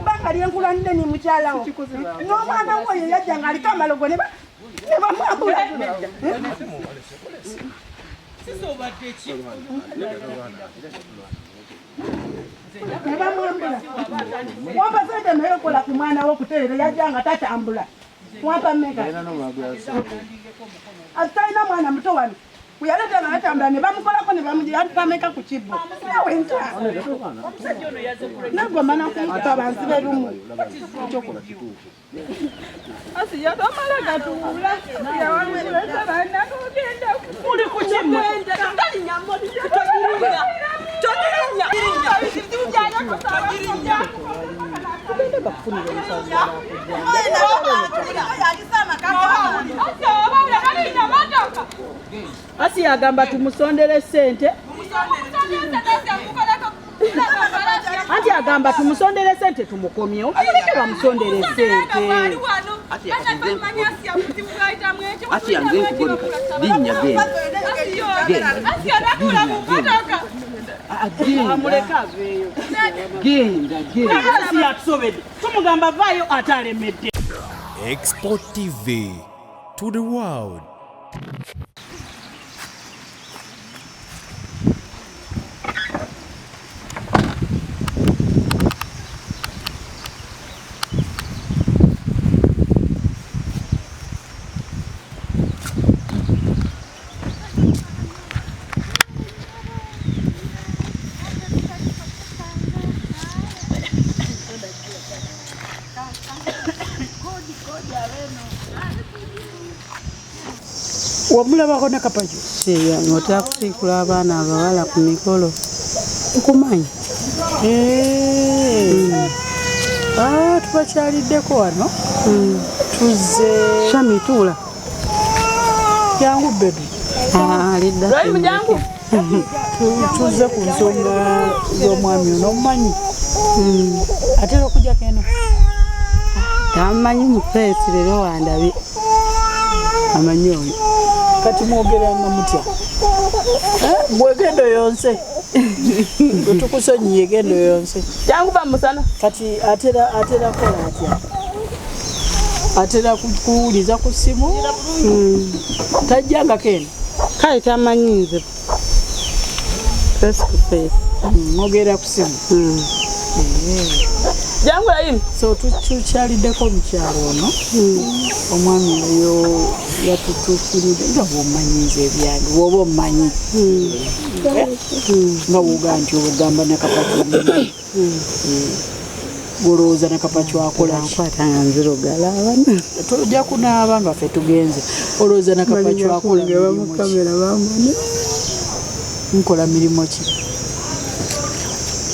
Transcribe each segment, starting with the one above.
bbanga lyenkulanidde ni mukyalawo n'omwana wo oyo yajja ng'aliko amalogo ne bamwambula. Ne bamwambula. Wampa sente naye okola ku mwana wo okutereera yajja nga tatambula. Wampa mmeka? Atalina mwana muto wano. Bwe yaleeta nga batambula ne bamukolako ne bamugira ampa mmeka ku kibbo. Nawe nta. Nagwe mana kunkuba bansibe lumu. Asiya tomala gatuula. Yawamulesa banna ogenda muli ku kimu. Togirinya. Togirinya. Togirinya. Tugende bakufunire omusawo. Asiya agamba tumusondere ssente. Anti agamba tumusondere ssente tumukomyewo. Muleke bamusondere ssente. Asiya nze nkugobeka linnya genda. Amuleke aveeyo. Genda genda. Asiya atusobedde. Tumugamba vaayo ate alemedde. Export TV to the world. Wamulabako Nakapajo? Otera kusiikula abaana abawala ku mikolo. Nkumanyi. Ah, tubakyaliddeko wano. Tuzze. Shami tuula. Jangu baby. Ah, lidda. Jangu. Tuzze ku nsonga z'omwami ono omumanyi. Atera okujjako eno. Tamanyi mu feesi leero wandabye. Amanyi oyo. Kati mwogeranga mutya? Bwegendo yonse. Bwe tukusonyiye gendo yonse. Jangu ba musana. Kati atera atera kola atya? Atera kuwuliza ku ssimu? Tajjangako eno? Kale tamanyi nze. Face to face. Mwogera ku ssimu? Jangu Layimu. So tukyaliddeko omukyalo ono. Omwami oyo yatutuukiridde nga bw'omanyi nze ebyange bw'oba omumanyi. Nga bw'ogamba nti ogamba Nakapacho omumanyi. Gw'olowooza Nakapacho akola ki? Nkwata nga nzirugala abana. Tujja kunaaba nga ffe tugenze. Olowooza Nakapacho akola Balina mirimu ki? kamera bamone. Nkola mirimu ki?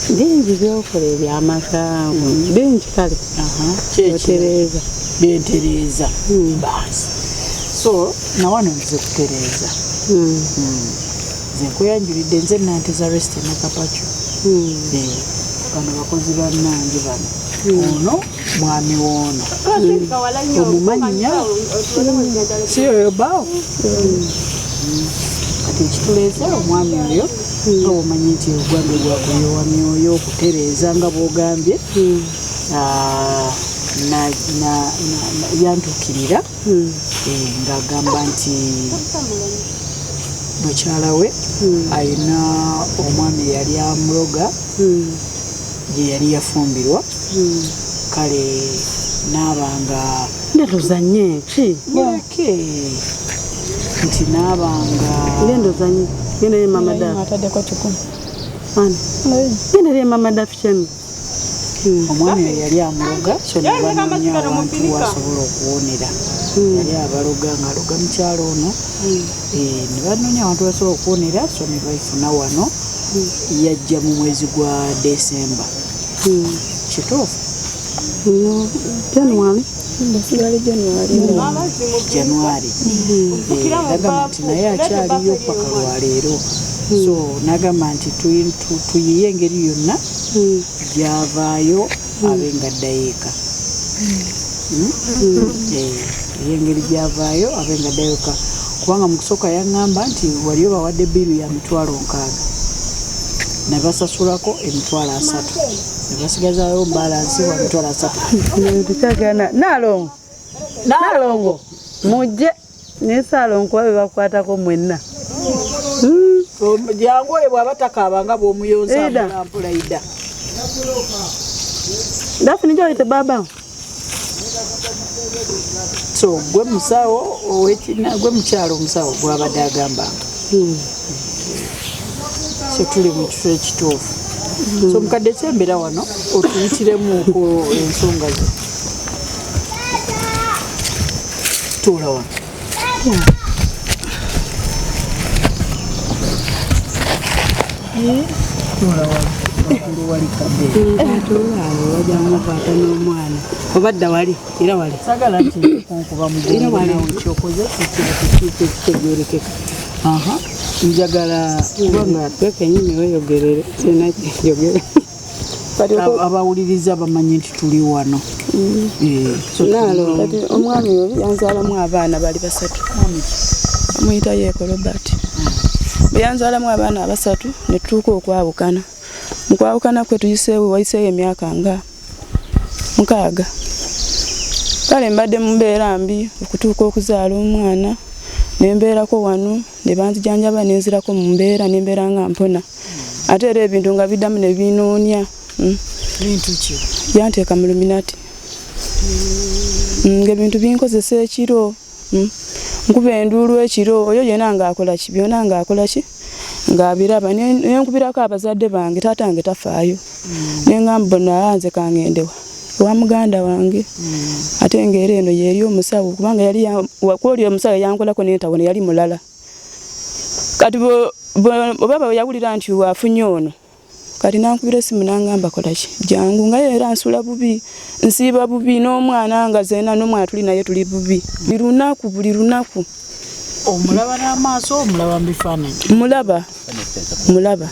Bingi by'okola ebyamaka. Bingi kale. Otereeza. Byentereeza. Baasi. So nawano nzize kutereeza. Nze nkuyanjulidde nze Nanteza Resty Nakapacho. Bano bakozi bannange bano. Ono mwami w'ono. Omumanyi nnyo? Si oyo bbaawo? Kati ekituleese omwami oyo nga bw'omanyi nti ogwange gwa kuyowa myoyo okutereeza nga bw'ogambye yantuukirira ng'agamba nti mukyala we alina omwami eyali amuloga gye yali yafumbirwa kale naabanga Ngenda ozanye ki? Muleke nti naabanga Ngenda ozanye. Genda ye Mama Dafi. Ataddeko kikumi. Ani? Genda ye Mama Dafi Shami. Omwami oyo yali amuloga so ne banoonya awantu wasobola okuwonera. Yali abaloga ng'aloga mukyalo ono. Ne banoonya awantu wasobola okuwonera so ne baifuna wano. Yajja mu mwezi gwa Desemba. Kituufu? No, January. January. January. Nagamba nti naye akyaliyo paka lwaleero. So nagamba nti tuyiye engeri yonna gy'avaayo abe nga addayo eka. Engeri gy'avaayo abe nga addayo eka. Kubanga mu kusooka yaŋŋamba nti wali obawadde bbiiru ya 60,000 ne basasulako 30,000. Ne basigazaayo balansi wa 30,000. Tukyagana Naalongo, Naalongo mujje naye Saalongo kuba be bakwatako mwenna. Jangu oyo bw'aba takaaba nga bw'omuyonsa Ida. mpola mpola Ida. Daphne njoo oyite baba. So gwe musawo owekina gwe mukyalo omusawo gw'abadde agambanga. So tuli mu kifo ekituufu. So mukadde sembera wano otuyitiremuko ensonga zo. Tuula wano. Tuula wano. Waggulu wali kabeera. Atuula awo bajja mukwata n'omwana. Obadda wali era wali. Saagala nti kunkuba Era mugongo wali. naawe kyokoze kikira kikiiko ekitegeerekeka. Aha, njagala kubanga Gwe kennyini weeyogerere sirina kyenjogera. Abawuliriza bamanyi nti tuli wano. So Naalongo. Kati omwami oyo yanzaalamu abaana bali basatu. Amuyita Yeeko Robert. Bwe yanzaalamu abaana abasatu ne tutuuka okwawukana. Mu kwawukana kwe tuyiseewo wayiseeyo emyaka nga 6. Kale mbadde mu mbeera mbi okutuuka okuzaala omwana ne mbeerako wano ne banzijanjaba ne nzirako mu mbeera ne mbeera nga mpona. Ate era ebintu nga biddamu ne binoonya. Bintu ki? Yanteeka mu Luminati. Ng'ebintu binkozesa ekiro. Nkuba enduulu ekiro oyo yenna ng'akola ki byonna ng'akola ki ng'abiraba. Ne nkubirako abazadde bange taata wange tafaayo. Ne ŋŋamba naye nze kangendewa ewa muganda wange. Ate ng'era eno yeeri omusawo kubanga yali kwoli omusawo yankolako n'entawona yali mulala. Kati oba bwe yawulira nti afunye ono kati nankubira essimu n'angamba kola ki jangu nga era nsula bubi nsiiba bubi n'omwana nga zeena n'omwana tuli naye tuli bubi buli lunaku buli lunaku. Omulaba n'amaaso omulaba mu bifaananyi? Mulaba mulaba.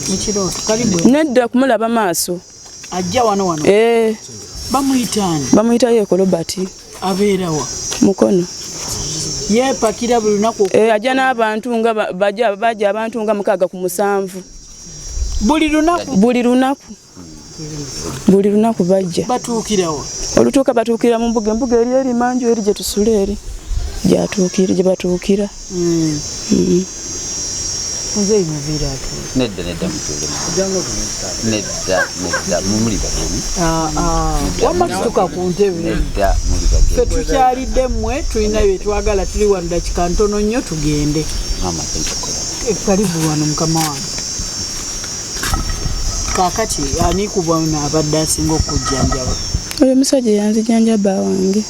Mu kirooto kalibu? Nedda kumulaba maaso. Ajja wano wano? Bamuyita ani? Bamuyita Yeeko Robert. Abeera wa? Mukono. Yeepakira buli lunaku? Ajja n'abantu nga bajja abantu nga 6 ku 7. Buli lunaku? Buli lunaku. Buli lunaku bajja. Batuukira wa? Olutuuka batuukira mu mbuga, embuga eri eri manju eri gye tusula eri. Gyatuukira gye batuukira. Nze muviira atuula. Nedda nedda mutuule. Nedda nedda mumuli bagenyi. Wamma tutuuka ku ntebe. Nedda muli bagenyi. Ffe tukyalidde mmwe tulina bye twagala tuli wano dakika ntono nnyo tugende. Maama tenkola. Karibu wano mukama wange. Kaakati ani ku bwana abadde asinga okujjanjaba? Oyo omusajja yanzijanjaba wange.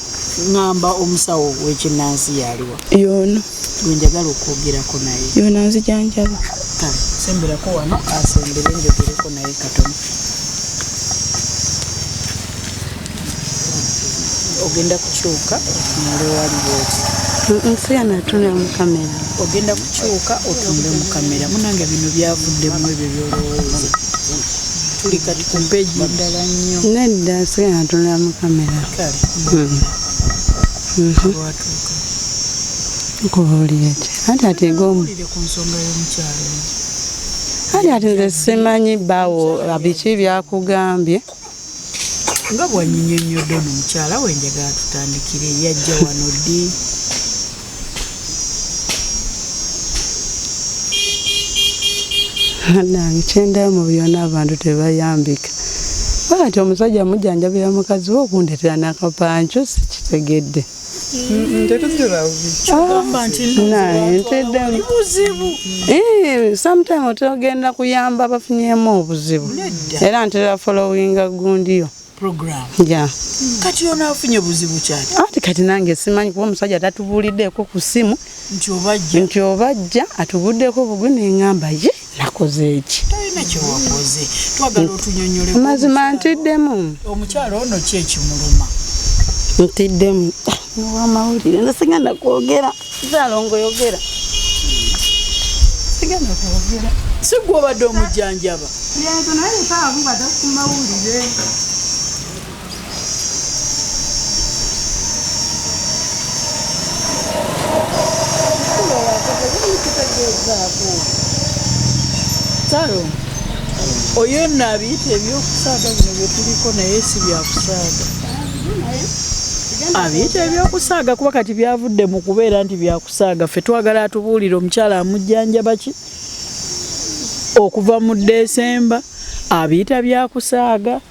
Ŋŋamba omusawo w'ekinnansi yaliwa? Y'ono. Gwe njagala okwogerako naye. Y'ono anzijanjaba. Kale semberako wano asembere njogereko naye katono. Ogenda kukyuka otunule wali bw'oti. Nsi natunula mu kamera. Ogenda kukyuka otunule mu kamera. Munnange bino byavuddemu ebyo by'olowooza. Tuli kati ku peegi ndala nnyo. Nedda nsi natunula mu kamera. Kale. Lwatuuka. Nkubuulire ki? Anti ate Nkubuulire ku nsonga y'omukyalo ono. Anti ate nze simanyi bbaawo biki byakugambye. Nga bw'annyinnyonnyodde ono omukyala we njagala tutandikire yajja wano ddi? Nange kyendaba mu byonna abantu tebayambika. Kati omusajja mujjanjabira mukazi we okundeetera n'akapanco sikitegedde. Kyogamba nti Naye nteddemu. buzibu. Sometime otogenda kuyamba abafunyeemu obuzibu. Era ntera followinga gundiyo. Program. Yeah. Kati ono afunye buzibu kyati? Anti kati nange simanyi kuba omusajja tatubuuliddeko ku ssimu. Nti obajja. Nti obajja atuguddeko bugwi ne ŋŋamba ye nakoze eki. Talina kye wakoze. Twagala otunnyonnyole. Mazima ntiddemu. Omukyala ono ki ekimuluma? Ntiddemu. Owamawulire nze sigenda kwogera. Saalongo yogera. Sigenda kwogera. Si ggwe obadde omujjanjaba? Yenze naye nsaba mbadde ku mawulire. Salo. Oyo nno abiyita ebyokusaaga bino bye tuliko, naye si byakusaaga. Abiyita ebyokusaaga kuba kati byavudde mu kubeera nti byakusaaga. Ffe twagala atubuulire omukyala amujjanjaba ki okuva mu Desemba, abiyita byakusaaga.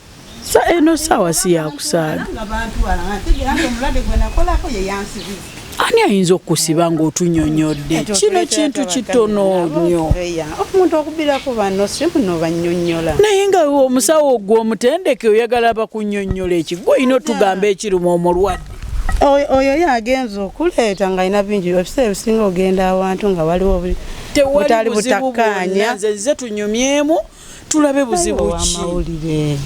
Sa eno saawa si yakusaaga. Nga bantwala nga ntegeera nti omulwadde gwe nakolako ye yansibiza. Ani ayinza okukusiba ng'otunyonyodde? Kino kintu kitono nnyo. Omuntu okubirako bano si muno bannyonnyola. Naye nga omusawo gwe omutendeke oyagala bakunnyonnyola eki? Gwe olina otugamba ekiruma omulwadde. Oyo ye agenza okuleeta ng'alina bingi, ebiseera ebisinga ogenda awantu nga waliwo Tewali butali buzibu bwonna. butakkaanya. Nze nze tunyumyemu tulabe buzibu ki. Amawulire.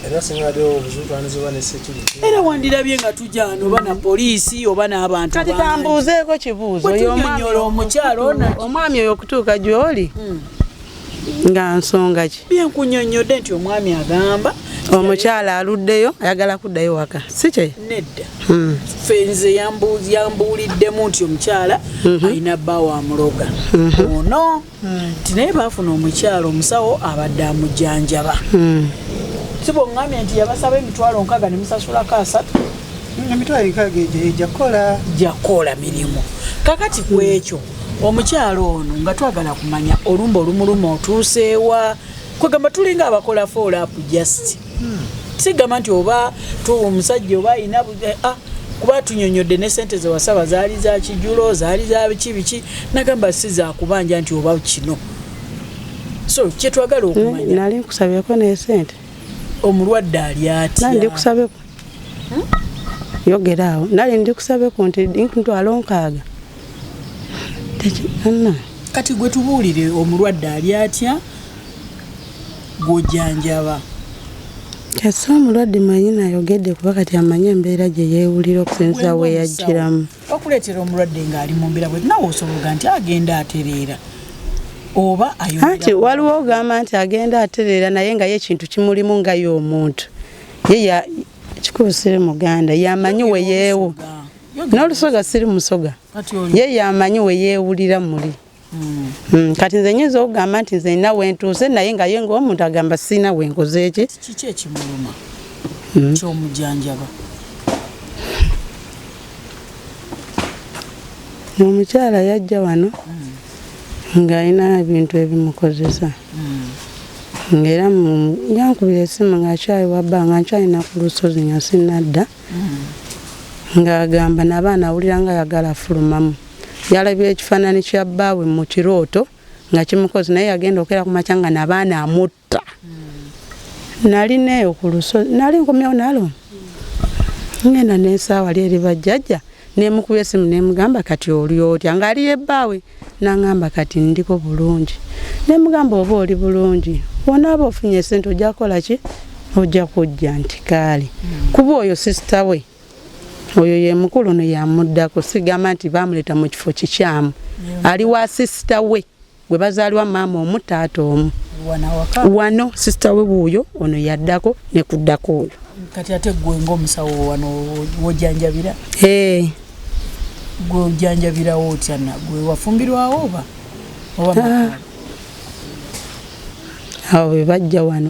Era singa waddewo obuzibu twanizibwa ne security. Era wandirabye nga tujja oba na poliisi oba n'abantu Kati bangi. kambuuzeeko kibuuzo. Bwe Oyo omwami tunnyonnyola omukyala ono omwami oyo okutuuka gy'oli nga nsonga ki? Byenkunyonnyodde nti omwami agamba omukyala aluddeyo ayagala kuddayo waka, si kye? Nedda, ffe nze yambuuliddemu nti omukyala alina bba wa muloga ono, nti naye baafuna omukyala omusawo abadde amujjanjaba. Si bweŋŋambye nti yabasaba 60,000 ne musasulako 30? 60,000 egyo ejja kukola. Jakola mirimu. Kakati ku ekyo omukyala ono nga twagala kumanya olumba olumuluma otuuseewa, kwegamba tulinga abakola follow up, just sigamba nti oba omusajja oba ayina kuba tunyonyodde ne sente zewasaba zaali za kijulo, zaali za biki biki, nagamba si zakubanja nti oba kino. So kyetwagala okumanya Nali nkusabyeko n'esente. Omulwadde ali atya? Nali ndikusabeko, yogera awo, nali ndikusabeko nti 60,000. Anna. Kati gwe tubuulire omulwadde ali atya gw'ojjanjaba. Kasa omulwadde manyi nayogedde kuba kati amanyi embeera gye yeewulira okusinziira we yajjiramu. Bakuleetera omulwadde ng'ali mu mbeera bwe, nawe osobola nti agenda atereera oba Anti ayongera? Waliwo ogamba nti agenda atereera, naye nga ye ekintu kimulimu nga ye omuntu ye kikulu siri muganda, yamanyi we yeewo n'olusoga, siri musoga. Kati oli Ye yamanyi we yeewulira muli. Kati nze nyinza okugamba nti nze nina wentuuse, naye nga ye ng'omuntu agamba siina wenkoze eki. Kiki ekimuluma ky'omujjanjaba? Omukyala yajja wano ng'alina ebintu ebimukozesa, ng'era yankubira esimu ng'akyali wabba, nga nkyalina ku lusozi nga sinnadda, ng'agamba n'abaana awulira nga ayagala afulumamu. Yalabye ekifaananyi kya bbaawe mu kirooto nga kimukozi, naye yagenda okera ku makya nga n'abaana amutta. Nalina eyo ku lusozi, nali nkomyewo nalo ngenda n'ensaawa li eri bajjajja, nemukubya esimu nemugamba, "Kati oli otya?" Ng'ali ebbaawe. Naŋŋamba, "Kati ndiko bulungi." Nemugamba, "Oba oli bulungi, wonaaba ofunye esente ojja kukola ki? Ojja kujja." Nti kaali kuba oyo sister we, oyo ye mukulu, ono yamuddako. Sigamba nti bamuleeta mu kifo kikyamu, ali wa sister we gwe bazaalibwa maama omu taata omu. Wano awaka? Wano sister we wuuyo ono yaddako ne kuddako oyo. Kati ate gwe ng'omusawo wano wojjanjabira? Eh. Gwe ojjanjabirawo otya? Na gwe wafumbirwawo oba Ah. Abo be bajja wano,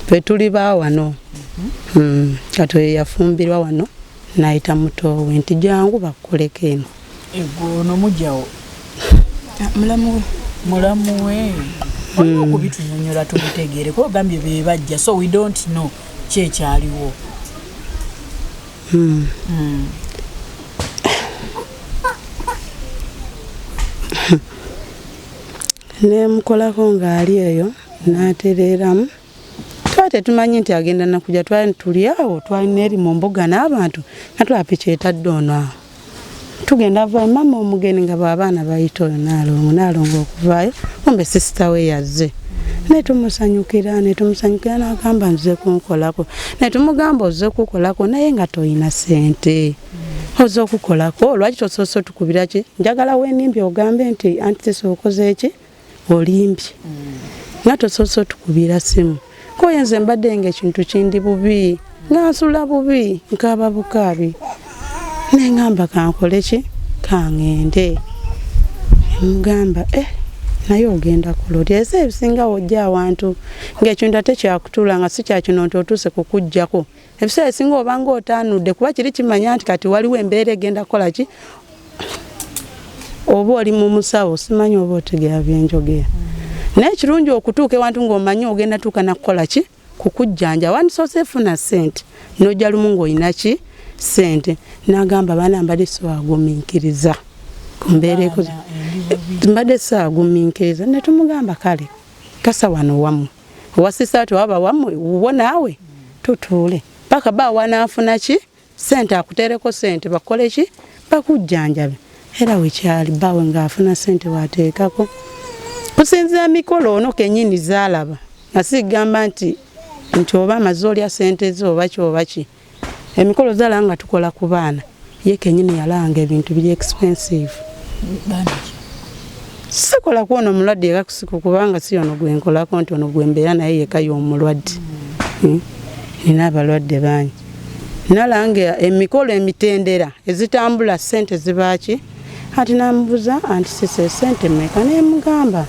ffe tuli ba wano. Kati oyo yafumbirwa wano nayita mutoowe nti jangu bakukoleko eno. Gwe ono mujjawo? Mulamu we. Mulamu we. Olina okubitunyonyola tubitegeere, kuba ogambye be bajja, so we don't know ki ekyaliwo. Nemukolako ng'ali eyo n'atereeramu. Twali tetumanyi nti agenda nakujja, twali tuli awo, twalina eri mu mbuga n'abantu nga tulaba piki etadde ono awo tugenda vayo, maama omugeni nga bw'abaana bayita oyo Naalongo, Naalongo okuvaayo kumbe sister we yazze, netumusanyukira netumusanyukira. N'agamba nze kunkolako, netumugamba ozze kukolako naye nga toyina ssente, ozze okukolako lwaki tosoose otukubira ki? Njagala wenimbye ogambe nti anti sisi okoze eki, olimbye nga tosoose otukubira simu. Koye nze mbadde nga ekintu kindi bubi, nga nsula bubi, nkaaba bukaabi, neŋŋamba kankole ki, kaŋŋende. Nemugamba eh, Naye ogenda kola otya? Ese ebisinga wojja awantu ng'ekintu ate kyakutula nga si kya kino nti otuuse kukuggyako. Ebiseera ebisinga obanga otaanudde kuba kiri kimanya nti kati waliwo embeera egenda kukola ki, oba oli mu musawo, simanyi oba otegeera byenjogera. Naye kirungi okutuuka ewantu ng'omanyi ogenda tuuka nakukola ki, kukujjanja. Wandisoose funa ssente n'ojja lumu ng'olina ki ssente. N'agamba baana mbadde siwagumiikiriza ku mbeera ekoze, mbadde saagumiikiriza. Ne tumugamba kale kasa wano wammwe owasisa tewaba wammwe wuwo naawe tutuule paka ba wanaafuna ki ssente akuteereko ssente bakole ki bakujjanjabe. Era wekyali bbaawe ng'afuna ssente wateekako kusinzira emikolo ono kennyini zaalaba nga sigamba nti oba amaze olya ssente ze oba ki oba ki. Emikolo zaalaba nga tukola ku baana, ye kennyini yalanga ebintu biri expensive. Sikola ku ono omulwadde yeka kusiku kubanga si ono gwe nkolako nti ono gwe mbeera naye yeka y'omulwadde. Nina abalwadde bangi. Nalanga emikolo emitendera ezitambula ssente zibaaki, ati namubuuza anti sise ssente mmeka, ne mugamba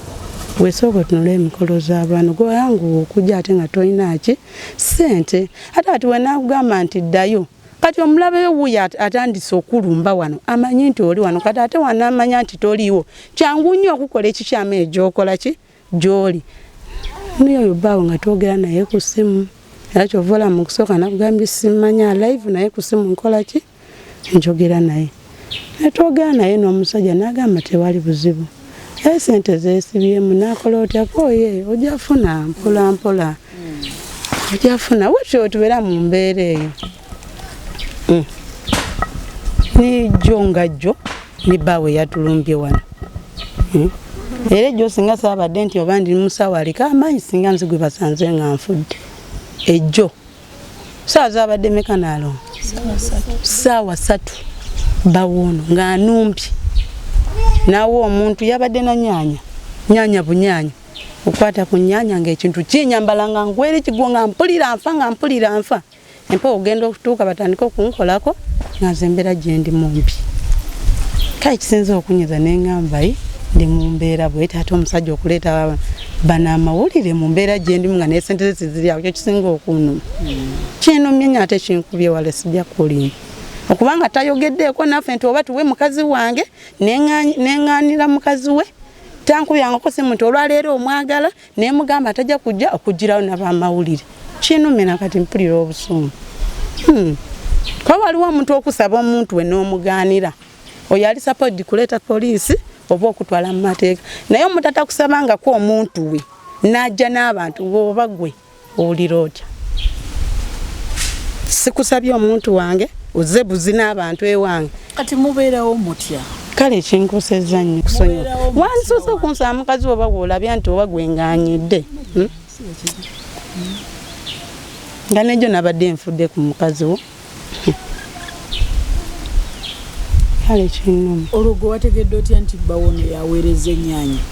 weesooka otunule emikolo z'abaana gweyanguwa okujja ate nga tolina ki ssente. Ate ati we naakugamba nti ddayo, kati omulabe wuuyo atandise okulumba wano amanyi nti oli wano, kati ate wanaamanya nti toliiwo kyangu nnyo okukola ekikyamu eyo gy'okola ki gy'oli. Naye oyo bbaawe nga twogera naye ku ssimu, era ky'ova olaba mu kusooka nakugambye simmanya live, naye ku ssimu nkola ki njogera naye. Ne twogera naye n'omusajja n'agamba tewali buzibu, era ssente zeesibyemu n'akola otya kooye ojja funa mpola mpola ojja funa wetyo tubeera mu mbeera eyo. Nijjo nga jjo ne bbaawe yatulumbye wano. Era ejjo singa saabadde nti oba ndi musawo aliko amaanyi singa nzi gwe basanze nga nfudde. Ejjo saawa zaabadde meka naalongo? Saawa 3 bawoono ng'anumbye n'awa omuntu yabadde na nyaanya, nyaanya bunyaanya okwata ku nyaanya ng'ekintu kinyambala nga ngwere kigwo nga mpulira nfa nga mpulira nfa. Empewo ogenda okutuuka batandike okunkolako nga nze embeera gye ndi mu mbi. Kale kisinza okunyiza ne ŋŋamba ndi mu mbeera bw'eti ate omusajja okuleeta bano amawulire mu mbeera gye ndimu nga n'essente ze siziri awo, kyo kisinga okunnuma. Kinnumye nnyo ate kinkubye wala sijja kulimba. Okubanga tayogeddeeko naffe nti oba tuwe mukazi wange neŋŋaanira mukazi we, tankubyangako simu nti olwaleero omwagala ne mugamba tajja kujja okugirawo n'abamawulire. Kinnumye na kati mpulira obusungu. Kuba waliwo omuntu okusaba omuntu we n'omugaanira, oyo ali support kuleeta poliisi oba okutwala mu mateeka, naye omuntu atakusabangako omuntu we n'ajja n'abantu oba gwe owulira otya? Sikusabye omuntu wange ozze buzi n'abantu ewange. Kati mubeerawo mutya? Kale kinkosezza nnyo kusonyiwa. Wansoose okunsaba mukazi oba gw'olabya nti oba gwe nganyidde. Nga nejjo nabadde nfudde ku mukazi wo. Kale kinnuma. Olwo gwe wategedde otya nti bbawo ono yaweereza ennyaanya?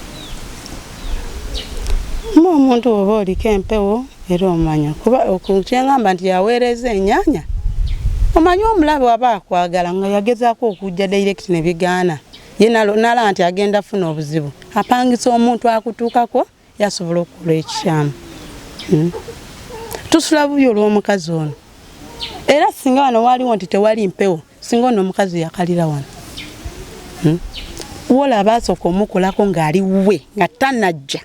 Mu omuntu oba oliko empewo era omanya kuba kyeŋŋamba nti yaweereza ennyaanya, omanyi omulabe waba akwagala nga yagezaako okujja direct ne bigaana, ye nalaba nti agenda funa obuzibu, apangisa omuntu akutuukako yasobola okukola ekikyamu. Tusula bubi olw'omukazi ono, era singa wano waaliwo nti tewali mpewo, singa ono omukazi yakalira wano. Wola baasooka omukolako ng'ali wuwe nga tannajja,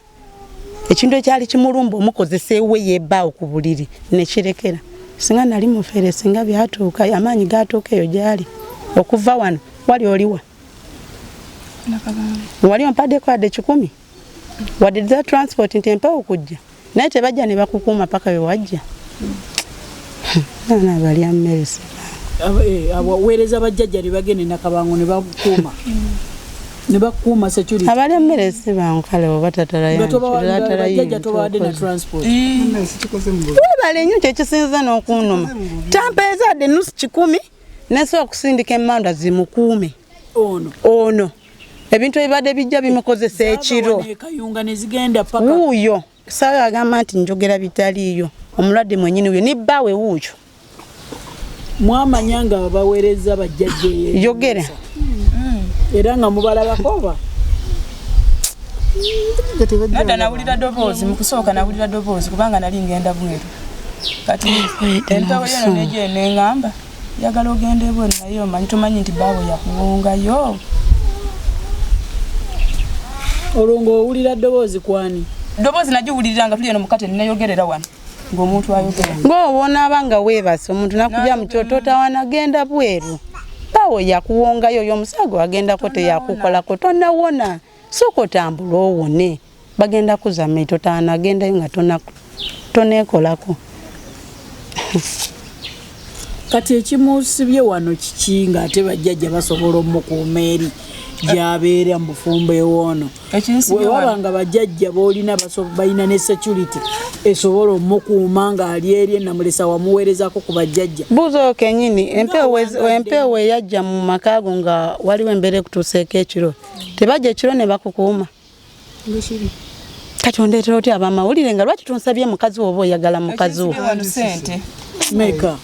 ekintu ekyali kimulumba omukozesa ewuwe yebbaawo ku buliri ne kirekera. Singa nali mufere singa byatuuka, amaanyi gaatuuka eyo gy'ali okuva wano. Wali oliwa? Wali ompaddeko wadde 100 wadde za transport nti empewo kujja, naye tebajja ne bakukuuma paka we wajja. Naana balya mmere si Abaweereza bajjajja ne bagenda e Nakabango ne bakuuma. Ne bakuuma security. Abalya mmere si bangu kale oba bajjajja tobawadde na transport. Webale nnyo kyekisinza n'okunnuma. Tampeeza wadde nusu 1,000 nesobola okusindika emmanda zimukuume. Ono. Ebintu ebibadde bijja bimukozesa ekiro. Kayunga ne zigenda paka. Wuuyo. Saawa agamba nti njogera bitaliiyo. Omulwadde mwennyini wuyo ni bbaawe wuuyo. Mwamanya nga baweereza bajjajja eyo. Yogera. Era nga mubalabako oba? Nedda, nawulira ddoboozi. Mu kusooka nawulira ddoboozi kubanga nali ngenda bweru. Kati empewo yono neje neŋŋamba, njagala ogenda ebweru, naye omanyi tomanyi nti baawe yakuwongayo. Olwo ng'owulira ddoboozi kwani? Ddoboozi nagiwulirira nga tuli eno mukate, neyogerera wano ng'omuntu ayogera. Ng'owonaaba nga weebase, omuntu nakujja mu kyoto, otawana genda bweru, baawe yakuwongayo, oyo omusago agendako teyakukolako, tonawona, sooka otambule owone, bagenda kuzama totaana gendayo nga toneekolako. Kati ekimusibye wano kiki ng'ate bajjajja basobola omukuuma eri gy'abeera mu bufumbo ewoono? Ekinsibye Wewaba wano nga bajjajja b'olina balina ne security esobola omukuuma ng'ali eri enamulesa, wamuweerezako ku bajjajja. Buuza oyo kennyini, empewo eyajja mu maka ago nga waliwo embeera ekutuuseeko ekiro, tebajja ekiro ne bakukuuma? Kati ondeetera otya abamawulire nga lwaki tonsabye mukazi wo oba oyagala mukazi wo? Ekinsibye wano sente. Meka?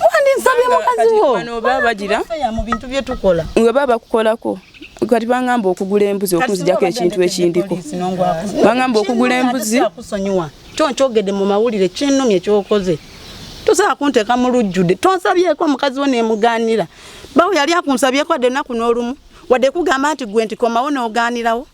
Wandinsabye mukazi wo. Wano baba bagira mu bintu bye tukola. Nga baba bakukolako. Kati bangamba okugula embuzi okunzijako ekintu ekindiko. Bangamba okugula embuzi. Kusonyiwa kyonkyogedde mu mawulire, kinnumye kyokoze, tosobola kunteeka mu lujjudde. Tonsabyeko mukazi wo nemugaanira. Bawo yali akunsabyeko wadde ennaku n'olumu, wadde kugamba nti gwe nti komawo n'ogaanirawo,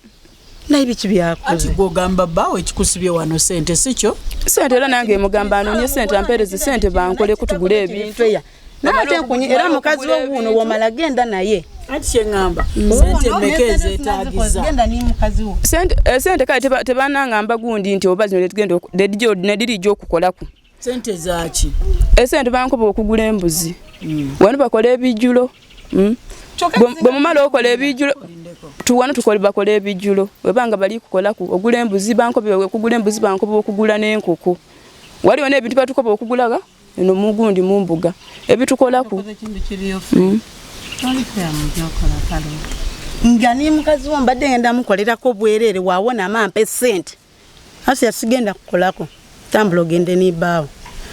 naye biki byakoze? Anti gw'ogamba bbaawe ekikusibye wano sente, si kyo? Sente, era nange mugamba anoonye sente, ampeereze sente bankoleko tugule ebintu. Feya naye ate nkunyi era mukazi wo wuuno womala genda naye. Anti kyeŋŋamba, sente mmeka ezeetaagiza? Genda ni mukazi wo. Sente kale tebanangamba gundi nti oba zino nedirijja okukolaku. Sente zaaki? Esente bankuba okugula embuzi. Wano bakola ebijjulo. Bwe mumala okola ebijjulo, wano tukole bakola ebijjulo. Webanga bali kukolaku ogula embuzi, bankobe okugula embuzi, bankobe okugula n'enkoko. Waliwo n'ebintu batukoba okugulaga eno mugundi mu mbuga ebitukolaku. Nga ni mukazi wo mbadde ngenda mukolerako bwereere, wawona amampa esente. Asi yasigenda kukolako, tambula ogende nibaawo.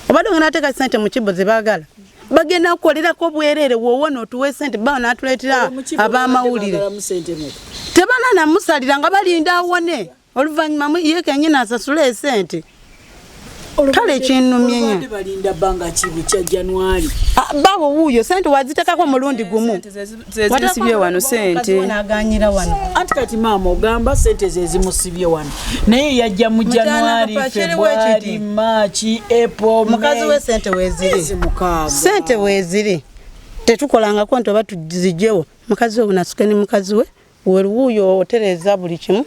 Obadde ogenda ateeka sente mu kibo ze baagala, bagenda kukolerako bwereere, woowona otuwe sente, baawo n'atuleetera ab'amawulire. Tebana namusalira nga balinda awone, oluvannyuma ye kennyini asasule esente. Kale kinnumye nnyo. Balinda bbanga ki bukya January? Bawo wuuyo sente wazitekako omulundi gumu. Zezinsibye wano sente. Naganyira wano. Anti kati maama ogamba sente ze zimusibye wano, naye yajja mu January, February, March, April. Mukazi we sente weeziri, mukaaga. Sente weeziri, tetukolangako nti oba tuzigyewo. Mukazi we bunasuke ne mukazi we weruwuuyo otereeza buli kimu,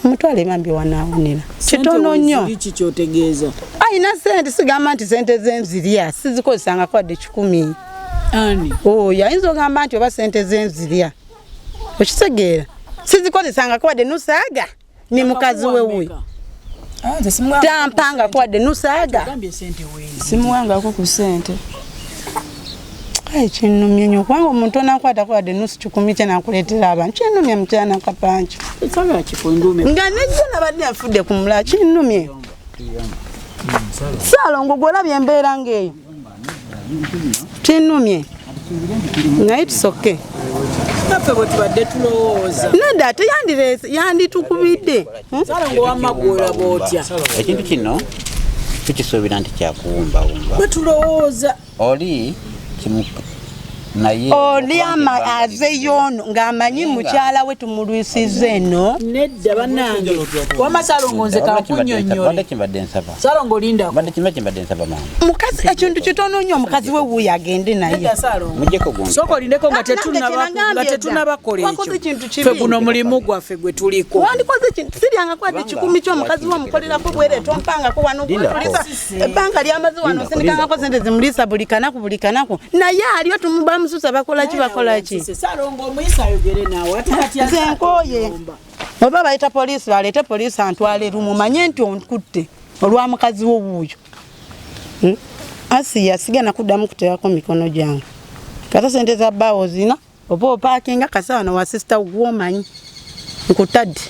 omutwale bambi wanaawonera. Kitono nnyo. Kiki kyotegeeza? Ayina sente, sigamba nti sente zenzirya sizikozesangako wadde 100. Ani? Oyo ayinza ogamba nti oba sente zenzirya, okitegeera, sizikozesangako wadde nusaaga ni mukazi we wuuyo tampangako wadde nusaaga. Simuwangako ku sente. Ayi kinnumye nnyo kubanga omuntu onankwatako wadde nusu 100 kye nakuleetera abantu, kinnumye mukyana kapanki nga nejjo nabadde nfudde ku mulala, kinnumye. Saalongo gw'olabye embeera ng'eyo, kinnumye, naye tusoke. Naffe bwe tubadde tulowooza. Nedda, ate yandireese yanditukubidde. Saalongo wamma gw'olaba otya? Ekintu kino tukisuubira nti kyakuwumbawumba. Bwe tulowooza. Oli kimu naye oli azeeyo ono ng'amanyi mukyala we tumulwisiza eno. Nedda bannange, wamma Saalongo nze kankunnyonnyole. Kimbadde nsaba. Saalongo lindako. Mbadde kimu kimbadde nsaba maama. Mukazi ekintu kitono nnyo, omukazi we wuuyo agende naye. Nedda Saalongo. Muggyeko gundi. Sooka olindeko nga tetunnabakola Wakoze ekyo. ekintu kibi. Ffe guno mulimu gwaffe gwe tuliko. Wandikoze kintu siryangako wadde 100 ky'omukazi we omukolerako bwere, tompangako wano gwetulisa ebbanga lyamaze wano, osindikangako sente zimuliisa buli kanaku buli kanaku, naye aliyo tumubamususa bakola ki bakola ki. Saalongo omuyisa ayogere naawe ate kati Nze nkooye. Oba bayita poliisi, baleete poliisi antwale lumu, manye nti onkutte olwa mukazi wo wuuyo. Asiya sigenda kuddamu kuteekako mikono gyange. Kata sente za bbaawo zina oba opaakinga kasaano wa sisita gwomanyi nkutadde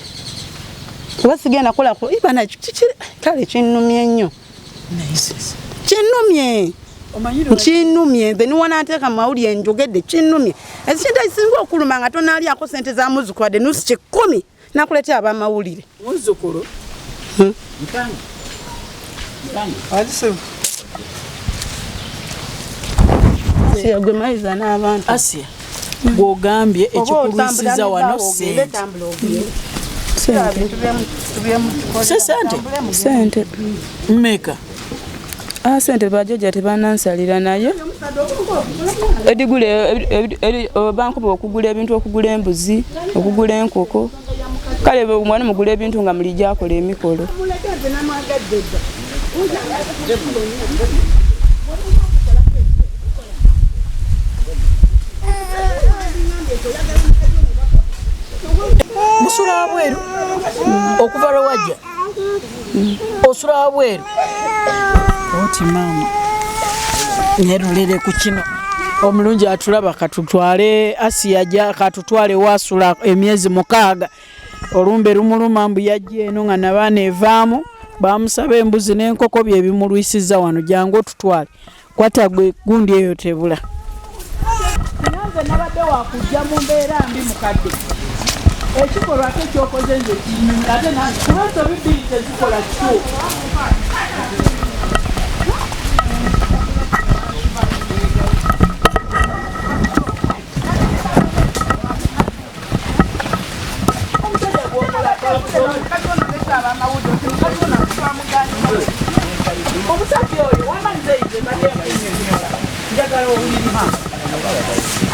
kuba sigenda kukola ibana kale kinnumye nnyo, kinnumye kinnumye. Nze niwananteeka mu mawulire njogedde, kinnumye. Ekintu ekisinga okuluma nga tonalyako sente za muzzukulu wadde nusu 100 Nakuleetera abamawulire. Muzzukulu. Asiya gwe mayiza n'abantu. Asiya bw'ogambye ekikulwisiza wano ssente. Sente. Sente. Mmeka? Sente bajjajja tebanansalira naye edigula bankuba okugula ebintu, okugula embuzi, okugula enkoko. Kale mwana mugula ebintu nga mulijja akola emikolo. Musula wabweru okuva lwe wajja osula wabweru oti maama nerulere ku kino omulungi atulaba katutwale Asiya ja katutwale wasula emyezi 6 olumbe lumuluma mbu yajja eno nga nabaana evaamu bamusaba embuzi n'enkoko bye bimulwisiza wano jangu otutwale kwata gwe gundi eyo tebula. Nange nabadde wakujja mu mbeera mbi mukadde ekikolwa ate kyokoze nze kinyumira ate nange kuba ensobi bbiri tezikola kituufu. Omusajja oyo wamanyiza nze mbadde nkunyonnyola njagala owulirima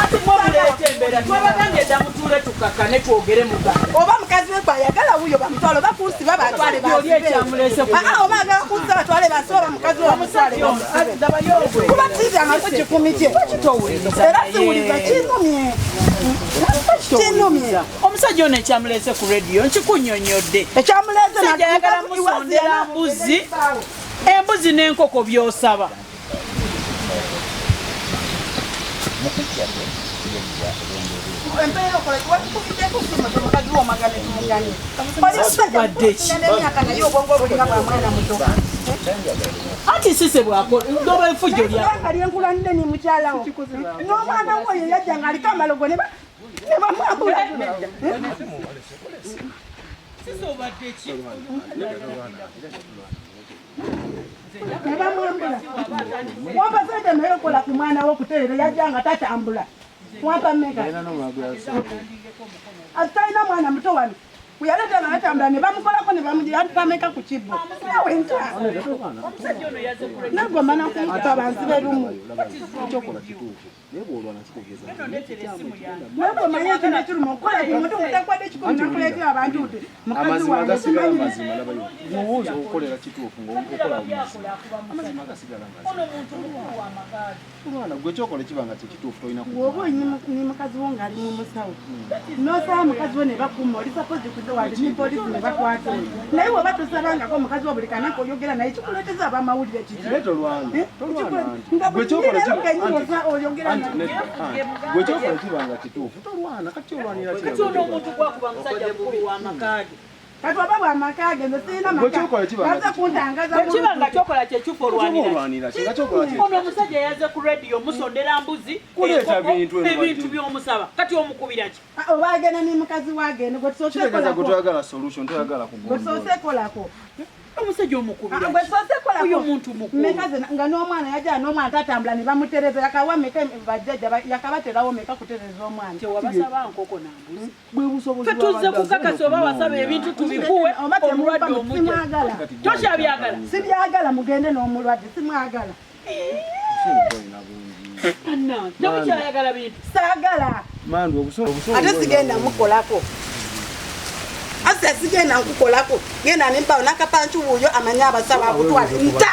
ati mwamuleeta embeera twabagambye dda mutuule tukakkane twogere muganda oba mukazi we gwayagala wuyo bamutwale oba kunsiba batwale Oli ekyamulese ku oba agala kunsiba batwale bansibe oba mukazi we bamutwale bansibe kuba tizangako kikumi kye era siwuliza kinumye kinumye. Omusajja ono ekyamulese ku rediyo nkikunnyonnyodde. Ekyamulese Omusajja ayagala musondera mbuzi, embuzi n'enkoko by'osaba. Anti sise bw'akola ndoba efujjo lya nga lyenkulanidde ni mukyalawo n'omwana we oyo yajja ng'aliko amalogo ne bamwambula. Ne bamwambula. Wampa sente naye okola ku mwana wo okutereera yajja nga tatambula. Wampa mmeka? Talina mwana muto wano. Bwe yaleeta nga tatambula ne bamukolako ne bamugira ampa mmeka ku kibbo. Nawe nta. Nagoma nakunkuba bansibe lumu. Naye omanyi ekintu ekiruma okukola ku muntu ng'otakwadde kikumi nakuleetera abantu nti mukazi Amazima wange gasigala simanyi. mazima labayo. Bw'owooza okukolera kituufu ng'okola mazima. Amazima gasigala mazima. Olwana gwe kyokola kiba nga tekituufu tolina ku. Bw'oba oli ne mukazi wo ng'ali mu musawo n'osaba mukazi wo ne bakuuma oli sapozi kuze wadde ne poliisi ne bakwata oyo naye bw'oba tosabangako mukazi wo buli kanaku oyogera naye kikuleeteza abamawulire kiki? Naye tolwana. Tolwana anti. Nga Gwe buli kyokola leero kiba kennyini anti oyogera anti naye. nedda anti gwe kyokola kiba nga kituufu tolwana kati olwanira ki? Kati ono omuntu gwakuba musajja mukulu w'amaka ge. Kati oba bw'amaka ge nze sirina Gwe maka kyokola kiba nga baze kuntangaza Bwe kiba nga kyokola kyekyufu olwanira ki? olwanira ki? Nga kyokola kye. Ono omusajja yazze ku rediyo musondera mbuzi, Kuleeta enkoko, bintu eno ebintu bajje. by'omusaba kati omukubira ki? Oba agenda ne mukazi we agende gwe tusoose Kitegeeza gwe kolako. toyagala solution toyagala Gwe kugonjoola. tusoose kolako. Omusajja omukubira Gwe ki? tusoose kolako. Oyo omuntu mukulu. Mmeka ze nga n'omwana yajja n'omwana tatambula ne bamutereza yakawa mmeka bajjajja yakabaterawo mmeka kutereza omwana. Tewabasaba nkoko na mbuzi. Bwe busobozi Ffe tuzze kukakasa oba wasaba ebintu tubikuwe Oba omulwadde temumpa omujja. simwagala. Tokyabyagalala. Sibyagala mugende n'omulwadde simwagala. Bannange, temukyayagala bintu. Saagala. Mandu obusungu Ate sigenda mukolako. Ase sigenda nkukolako. Genda nempawo n'akapancu wuuyo amanyi abasawo akutwale. Nta!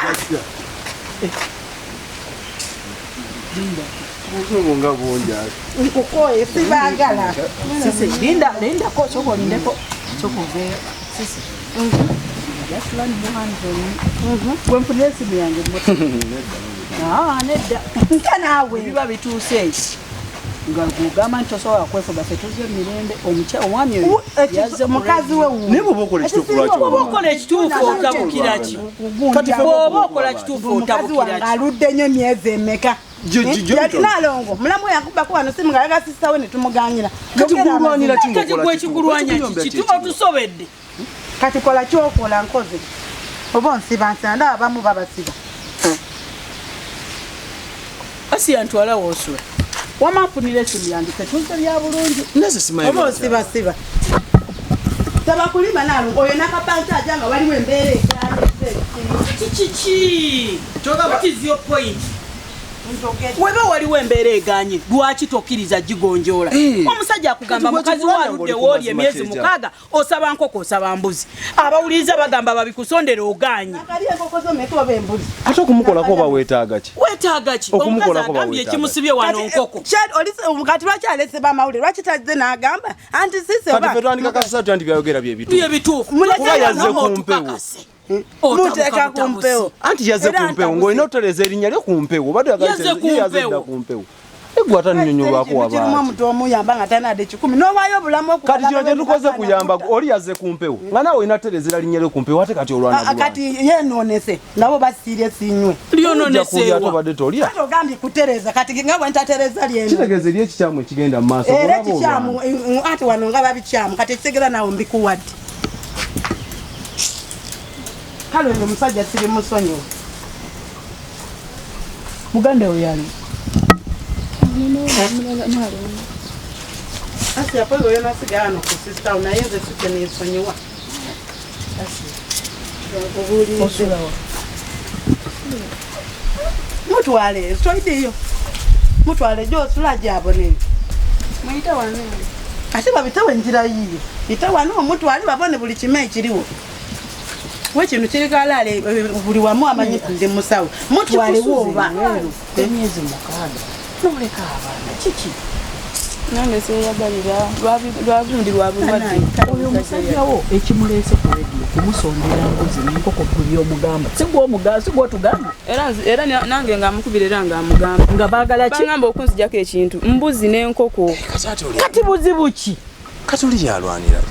Obusungu nga bungi ate. Nkukoye sibaagala. Sisi, linda, lindako, sooka olindeko. Sooka oveeyo. Sisi. Just run your hands on me. Gwe mpulira esimu yange mu mmotoka. Ah, nedda. Nta naawe. Biba bituuse nga gw'ogamba nti tosobola kwefuga ffe tuzze mirembe omwami oyo yazze ku Mukazi we wuuyo. Naye bw'oba okola ekituufu lwaki Bw'oba okola ekituufu otabukira ki? Kati Bw'oba okola kituufu Mukazi otabukira wange ki? aludde nnyo emyezi emeka. Nalongo mulamu yakubako wano simu nga yagasisa we ne tumuganyira. Kati gulwanira ki Kati ng'okola gwe kituufu? kikulwanya Ekikuyombya kiki? kye Tuba tusobedde. Kati kola kyokola nkoze. Oba onsiba nsiba ndaba abamu babasiba. Asiya ntwala woosula. Wamma nfunira esimu yange tetunze bya bulungi. Nze simanyi Oba osibasiba. Tabakulima nalongo oyo n'akapanti aja nga waliwo embeera ekyalese. Kiki? What is your point? Weba waliwo embeera eganye lwaki tokkiriza gigonjoola? Omusajja akugamba Kati gwe mukazi wo kikulwanya aludde ng'oli ku wooli mazima emyezi kyekya. 6 osaba nkoko osaba mbuzi. Abawuliriza bagamba babikusondera oganye. Akali enkoko zo mmeka oba embuzi? Ate okumukolako oba weetaaga ki? Weetaaga ki? Omukazi Okumukolako oba agambye weetaaga ki? ekimusibye wano nkoko. Kati lwaki alese bamawulire? Lwaki tazze n'agamba anti sisi Kati oba ffe twandika kasasa tutya nti byayogera bye bituufu. Bye bituufu. Muleke Kuba yazze Nammwe ku mpewo. otukakase. Muteeka ku mpewo. Anti yazze Era ku mpewo ntabuse. ng'olina otutereeza erinnya lye ku mpewo. Obadde oyagala Yazze tereeza- ku ye yazze mpewo. dda ku mpewo. Eggwe atannyonnyolwako Kirimu wabaaki. omuntu omuyamba nga talina 10 n'owaayo obulamu Kati kino kye tukoze kuyamba oli yazze ku mpewo nga naawe olina tutereezera linnya lye ku mpewo ate kati olwana bulwanyi. Kati yeenoonese nabo basiire sinywe. Ojja kulya ate obadde tolya. Kati ogambye kutereeza kati nga bwe ntatereeza lyeno. Kitegeeza eri ekikyamu ekigenda mu maaso. Era Olaba ekikyamu olwana. ati wano nga babikyamu kati ekitegeeza naawe mbikuwadde. Kale oyo omusajja siri musonyiwa. Muganda we yali. Asiya kozi oyo nasigala wano ku sisita wo naye nze si kye neesonyiwa. Osulawa. Mutwale toidiyo. Mutwale gy'osula gyabone. Muyite wano. Ate babitewo enjira yiyo. Yite wano omutwale babone buli kimu ekiriwo. We kino kiri kalaale buli wamu amanyi ndi musawo. Mutwale wooba. Emyezi 6 n'oleka abaana kiki? Nange seeyagalira lwagundi lwa bulwadde. Oyo omusajja wo ekimuleese ku rediyo kumusondera mbuzi n'enkoko buli omugamba. Si gwe omugamba, si gwe otugamba. Era nange ng'amukubira era ng'amugamba. Nga baagala ki? Bangamba okunzijako ekintu mbuzi n'enkoko. Kati buzibu ki? Kati oli yalwanira.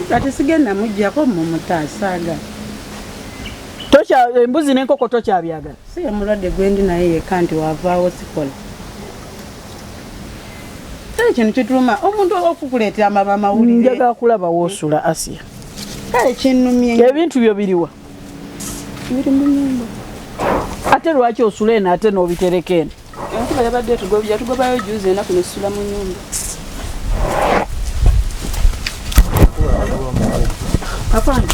Kati sigenda muggyako mumutaasaaga. Tokya embuzi n'enkoko tokyabyagala. Si ye mulwadde gwe ndi naye yekka nti wavaawo sikola. Kale kino kituluma omuntu okukuleetera amawulire. Njagala kulaba woosula Asiya. Kale kinnumye. Ebintu byo biriwa? Biri mu nnyumba. Ate lwaki osula eno ate n'obitereka eno? Enkuba yabadde yatugobayo jjuuzi ennaku ne tusula mu nnyumba. Afande.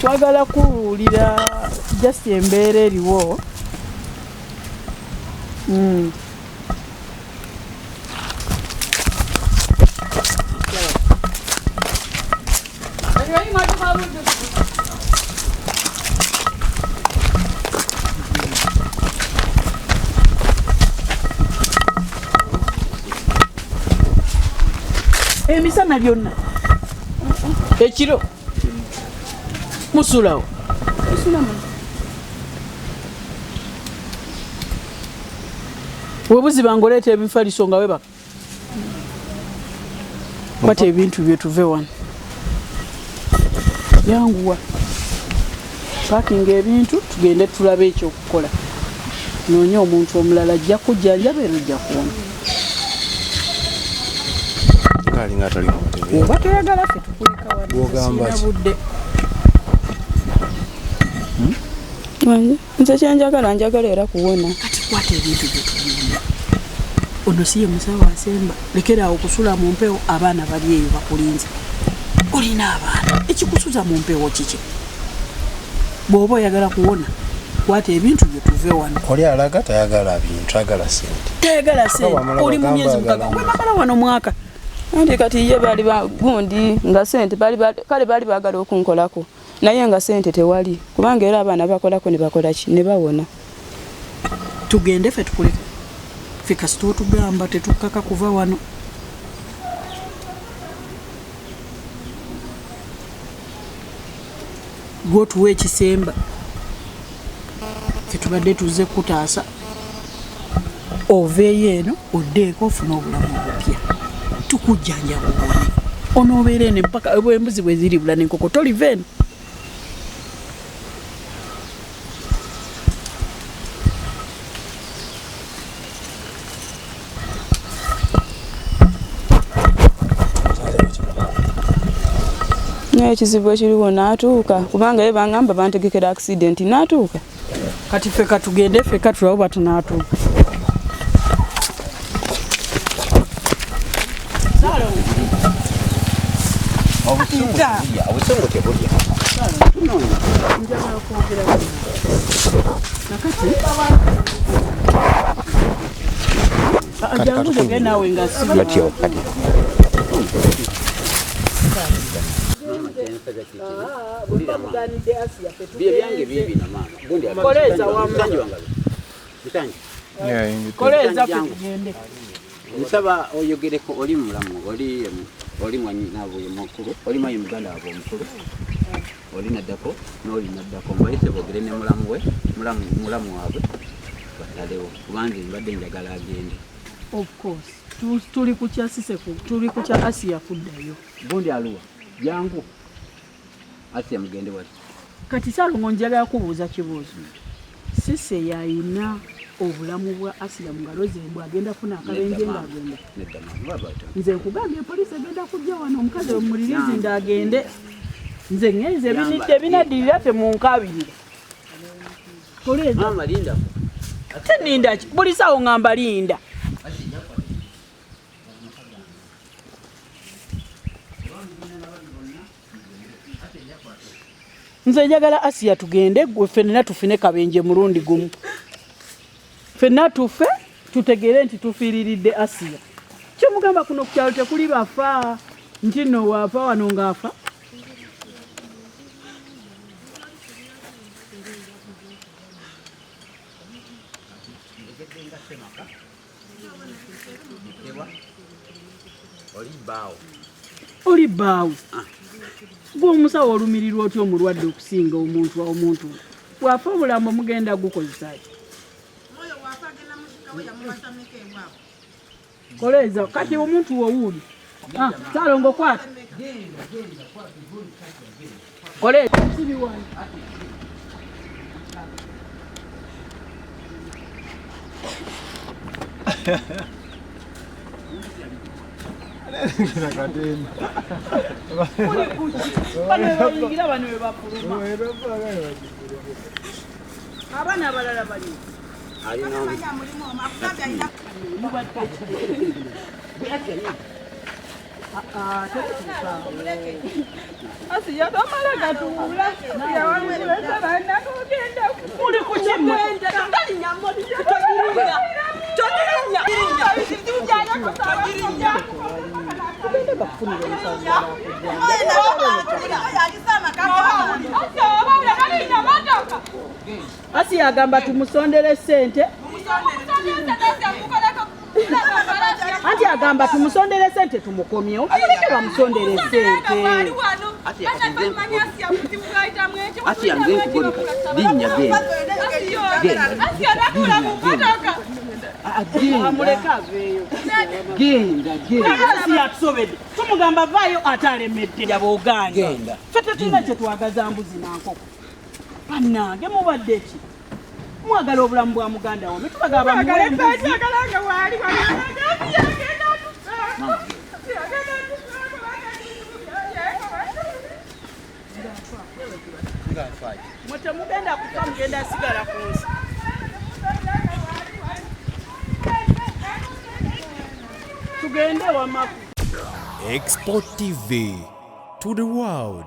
Twagala kuwulira just embeera eriwo. Emisana byonna ekiro musulawo. Webuziba ng'oleeta ebifaliso nga webaka. Kwata ebintu bye tuve wano. Yanguwa. Paakinga ebintu tugende tulabe ekyokukola. Noonye omuntu omulala ajja kujjanjaba era ojja kuwona. Ng'alinga atali ku ntebe. Oba toyagala ffe tukuleka wano. Bw'ogamba ki? Sirina budde. Nze kye njagala njagala era kuwona. Kati kwata ebintu bye tugenda. Ono si ye musawo asemba. Lekera awo okusula mu mpewo abaana bali eyo bakulinze. Olina abaana. Ekikusuza mu mpewo kiki? Bw'oba oyagala kuwona, kwata ebintu bye tuve wano. Oli alaga tayagala bintu, ayagala ssente. Tayagala ssente. Oli mu myezi 6. Webagala wano mwaka. Anti kati ye baali gundi nga ssente kale baali baagala okunkolako. Naye nga ssente tewali kubanga era abaana bakolako ne bakola ki ne bawona. Tugende ffe tukuleke. Ffe kasita otugamba tetukkaka kuva wano. Gw'otuwa ekisemba. Ffe tubadde tuzze kutaasa. Oveeyo eno oddeeko ofune obulamu obupya, tukujjanjaba obone. Onoobeera eno mpaka embuzi bwe ziribula n'enkoko, toliva eno. Naye ekizibu ekiriwo n'atuuka, kubanga ye bangamba bantegekera accident n'atuuka. Kati ffe katugende ffekka tulabe oba tunaatuuka. Obusungu tebulya. Njagala kwogera nakati jangu njogere naawe nga si Batyo kati. Bye byange biibino maama. Gundi Koleeza wamma. Musanji wangabe. Musanji. Koleeza ffe tugende. Nsaba oyogereko, oli mulamu, oli oli mwannyinaabwe mukulu, oli mwanyi muganda waabwe omukulu, oli naddako n'oli naddako, mbayise boogere ne mulamu we, mulamu waabwe basalewo, kubanga mbadde njagala agende. Of course. Tuli ku kya Sise, tuli ku kya Asiya kuddayo. Gundi aluwa, jangu. Asiya mugende wali. Kati Ssalongo njagala kubuuza kibuuzo. Sise yayina obulamu bwa Asiya mu ngalo ze, bw'agenda kufuna akabenje ng'agenda. Nedda maama, baba ata. Nze nkugambye poliisi egenda kujja wano, omukazi omulirizi ndagende. Nze ngenze ebinaddirira temunkabirira. Koleeza. Maama linda. Teninda ki? Buli ssaawa ŋŋamba linda. Nze njagala Asiya tugende, gwe ffenna tufune kabenje mulundi gumu. Ffenna tufe tutegeere nti tufiiriridde Asiya. Kyemugamba kuno ku kyalo tekuli bafa, nti nno waafa wano ng'afa. Oli bbaawo. Gwe omusawo olumirirwa otya omulwadde okusinga omuntu bw'afa omulambo mugenda gukozesa ki? Koleeza kati omuntu wowuli. Ssalongo kwata. Koleeza. Sibi wano. Bano bayingira bano be bafuluma. Abaana abalala bali. Asiya tomala gatuula. Muli ku kimwe. Tugende bakufunire omusawo. Asiya agamba tumusondere ssente. Anti agamba tumusondere ssente tumukomyewo. Muleke bamusondere ssente. Asiya nze nkugoleka. Linnya genda. Amuleke aveeyo. Genda, genda. Asiya atusobedde. Tumugamba vaayo ate alemedde. Yabooganye. Genda. Ffe tetulina kye twagaza mbuzi na nkoko. Bannange mubadde ki? Mwagala obulamu bwa muganda wammwe, tubagamba muwe embuzi. Mwe temugenda kufa, mugenda sigala ku nsi. Tugende wamma. Export TV to the world.